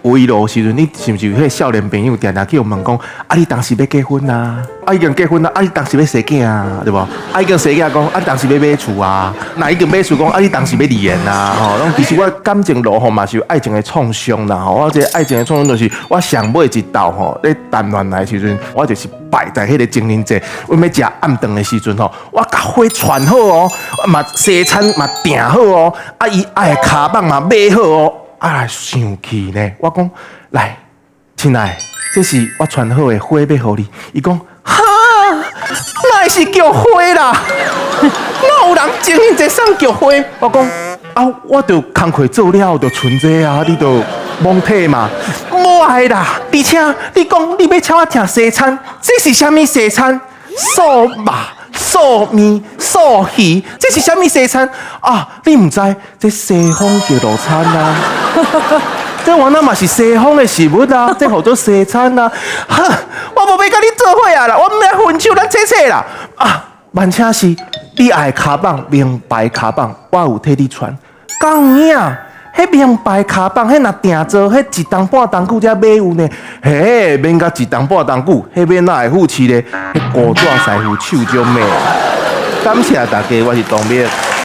圍爐時陣，你是毋是有彼个少年朋友定定去予問講，啊你當時欲結婚啊？啊已經結婚啊？啊你當時欲生囝啊？對無？啊已經生囝講，啊你當時欲買厝啊？若已經買厝講，啊你當時欲離緣啊？吼，攏其實我感情路吼嘛是有愛情的創傷啦吼，我這個愛情的創傷就是我上尾一道吼咧談戀愛的時陣，我就是敗在彼个情人節，阮欲食暗頓的時陣吼，我共花傳好哦，嘛西餐嘛訂好哦，啊伊愛的跤蠓嘛買好哦，啊來生氣呢，我講來，親愛的，這是我傳好的花欲予你，伊講哈，哪會是菊花啦？哪有人情人節送菊花？我講啊，我著工課做了就存這啊，你著罔提嘛，無愛啦。而且你講你欲請我食西餐，這是啥物西餐？素肉、素麵、素魚，這是啥物西餐啊？你毋知這西方叫做餐啊？這原來嘛是西方的食物啊，這號做西餐啊！哈，我無欲佮你做伙啊啦，我欲分手，咱切切啦！啊，萬請是你愛的跤蠓，名牌跤蠓，我有替你傳。敢有影？彼名牌跤蠓，彼若訂做，彼一冬半冬久才買有呢。嘿，免甲一冬半冬久，彼欲哪會赴市咧？彼古紙師傅手足買。感謝大家，我是董明。